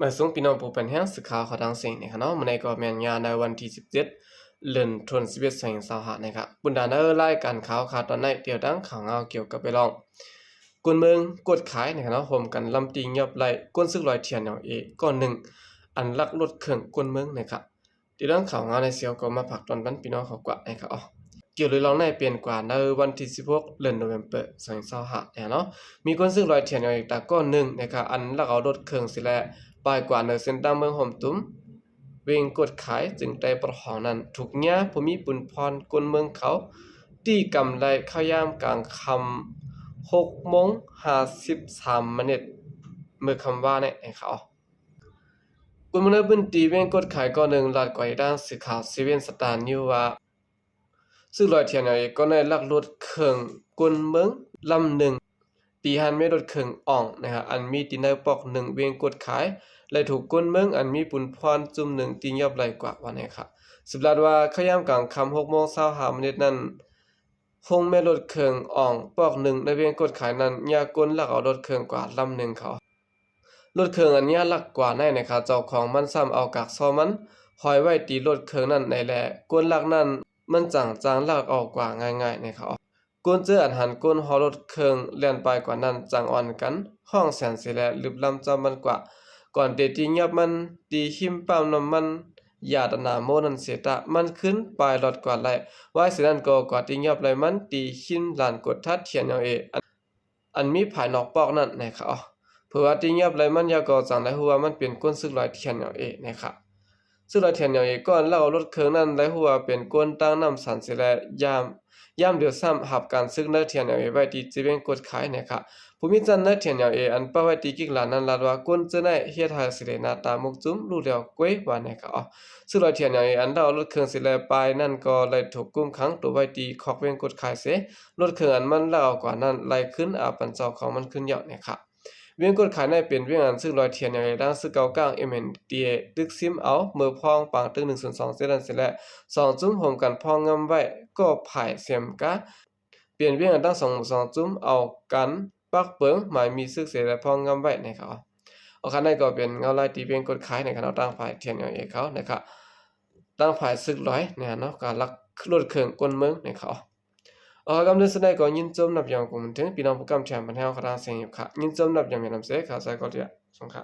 ມາສົ່ງພີ່ນ້ອງຜູ້ເປັນແຮງສື່ຂ່າວຂອງທາງເສງນີ້ຄະເນາະ. ມື້ນີ້ກໍແມ່ນຍາມໃນວັນທີສິບເຈັດ ເດືອນ ເດືອນສິບເອັດ ສອງພັນຊາວຫ້ານີ້ຄະ. ບັນດາໃນລາຍການຂ່າວຄາວຕອນໃນ ດຽວດັ່ງຂ່າວງາວກ່ຽວກັບໄປລອງ ກົນເມືອງກົດຂາຍນີ້ຄະເນາະ ຮ່ວມກັນລຳຕີງຍັບໄລ່ ກົນສຶກລອຍ ທີເອັນແອລເອ ກ້ອນໜຶ່ງ ອັນລັກລົດເຄື່ອງກົນເມືອງນີ້ຄະ. ດຽວດັ່ງຂ່າວງາວໃນເຊວກໍມາຝາກຕອນປັນພີ່ນ້ອງເຂົາກວ່ານີ້ຄະ. ກ່ຽວເລື່ອງລາວໃນເປັນກວ່າໃນວັນທີສິບຫົກ ເດືອນໂນເວມເປີ ສອງພັນຊາວຫ້ານີ້ເນາະ ມີກົນສຶກລອຍ ທີເອັນແອລເອ ຕາກ້ອນໜຶ່ງນີ້ຄະ ອັນລັກເອົາລົດເຄື່ອງຊິແລະ ປາຍກວ່າເນີເສັ້ນທາງເມືອງຫົມຕຸມ ເວງກົດຂາຍ ຈຶ່ງໄດ້ປະທ້ອງນັ້ນ ຖືກຍາຜູ້ມີບຸນພອນຄົນເມືອງເຂົາ ຕີກຳໄລ່ເຂົ້າຍາມກາງຄ່ຳ ຫົກໂມງຫ້າສິບສາມມາເນັດ ເມື່ອຄ່ຳວານນີ້ເອງເຂົາ. ຄົນເມືອງໃນພື້ນທີ່ເວງກົດຂາຍກໍໜຶ່ງ ລາດກວ່າອີກທາງສື່ຂ່າວເຊເວັນສະຕານິວວ່າ ຊືລອຍ ທີເອັນແອລເອ ກໍໄດ້ລັກລົດເຄື່ອງກົນເມືອງລຳໜຶ່ງ ຕີຫັ້ນແມ່ນລົດເຄື່ອງອອງນະຄະ ອັນມີຕິນເນີປອກໜຶ່ງ ເວງກົດຂາຍ ແລະ ຖືກຄົນເມືອງອັນມີບຸນພອນຈຸ່ມໜຶ່ງຕີຫຍັບໄລ່ກວາດວ່າແນວນີ້ຄະ. ສືບລາດວ່າ ເຂົ້າຍາມກາງຄ່ຳ ຫົກໂມງຊາວຫ້າມາເນັດນັ້ນ ໂຮງແມ່ລົດເຄື່ອງອອງປອກໜຶ່ງໃນເວງກົດຂາຍນັ້ນ ຍາກົນລັກເອົາລົດເຄື່ອງກວາດລຳໜຶ່ງເຂົາ. ລົດເຄື່ອງອັນຍາລັກກວາດນັ້ນນະຄະ ເຈົ້າຂອງມັນຊ້ຳເອົາກາກຊໍມັນຫ້ອຍໄວ້ຕີລົດເຄື່ອງນັ້ນໄດ້ແລະ ຄົນລັກນັ້ນມັນຈັ່ງຈາງລັກເອົາກວາດງ່າຍໆນະຄະ. ຄົນເຈີອັນຫັນຄົນຫໍລົດເຄື່ອງແລ່ນປາຍກວາດນັ້ນ ຈັ່ງອ່ອນກັນຮ້ອງແສນເສແລະ ລຶບລຳຈັບມັນກວາດ ກ່ອນເຕະຕີຫຍັບມັນ ຕີຮິມປ້ຳນ້ຳມັນຢາຕະໜາໂມນັ້ນເສຍຕາ ມັນຄືນປາຍລອດກວາດໄລ່. ວາຍເສຍນັ້ນກໍກວາດຕີຫຍັບໄລ່ມັນ ຕີຮິມລານກວດທາ ທີເອັນແອລເອ ອັນ ອັນມີພາຍນອກປອກນັ້ນນະຄະ. ເພາະວ່າຕີຫຍັບໄລ່ມັນແລ້ວກໍຈັ່ງໄດ້ຮູ້ວ່າມັນເປັນຄົນຊືລອຍ ທີເອັນແອລເອ ນະຄະ. ຊືລອຍ ທີເອັນແອລເອ ກ່ອນລັກເອົາລົດເຄື່ອງນັ້ນ ໄດ້ຮູ້ວ່າເປັນຄົນຕາງນ້ຳສັນເສແລະ ຍາມ ຍາມດຽວຊ້ຳຮັບການຊຶກໃນ ທີເອັນແອລເອ ໄວ້ທີ່ເວງກົດຂາຍນະຄະ. ຜູ້ມີຈັນໃນ ທີເອັນແອລເອ ອັນປະໄວ້ທີ່ກິກລານນັ້ນລາດວ່າ ຄົນເຈີໃນເຮັດໃຫ້ເສເລໜ້າຕາມຸກຈຸ້ມ ຮູ້ແລ້ວເກວຍວ່າແນວນີ້ຄະ. ຊືລອຍ ທີເອັນແອລເອ ອັນລັກເອົາລົດເຄື່ອງເສແລະປາຍນັ້ນກໍໄດ້ຖືກຄຸມຂັງໂຕໄວ້ທີ່ຂອກເວງກົດຂາຍເສ ລົດເຄື່ອງອັນມັນລັກເອົາກວາດນັ້ນ ໄລ່ຄືນອາປັນເຈົ້າຂອງມັນຄືນແລ້ວນະຄະ. ວຽງກົດຂາຍໃນເປັນວຽງອັນຊືລອຍ ທີເອັນແອລເອ ດັ່ງຊືເກົ່າກ້າງ ເອັມເອັນທີເອ ຕຶກຊິມເອົາເມືອງພອງປາງ ຕຶກໜຶ່ງສູນສອງເຈັດນັ້ນເສແລະ ສອງຈຸ້ມໂຮມກັນພອງງຳໄວ້ ກໍພາຍເສມກາ ເປັນວຽງອັນທັງສອງ ສອງຈຸ້ມເອົາກັນປັກເປິງໝາຍມີຊຶກເສແລະພອງງຳໄວ້ນະຄະ. ໂອຄະ ນັ້ນກໍເປັນເງົາລາຍທີ່ວຽງກົດຂາຍນະຄະເນາະ ທາງຝ່າຍ ທີເອັນແອລເອ ເຂົານະຄະ ທາງຝ່າຍຊືລອຍນະຄະເນາະ ກະລັກລົດເຄື່ອງກົນເມືອງນະຄະ. ເອົາ ຄຳເຕືອນສຸດທ້າຍກໍຍິນຊົມນຳຍັງຄົງເຖິງ ພີ່ນ້ອງຜູ້ກຳແຖມບັນເຮົາຂະທາງເສງຢູ່ຄະ ຍິນຊົມນຳຍັງແມ່ນຳເສ ຂ້າໃສກໍເຫຼືອ ສົງຄະ.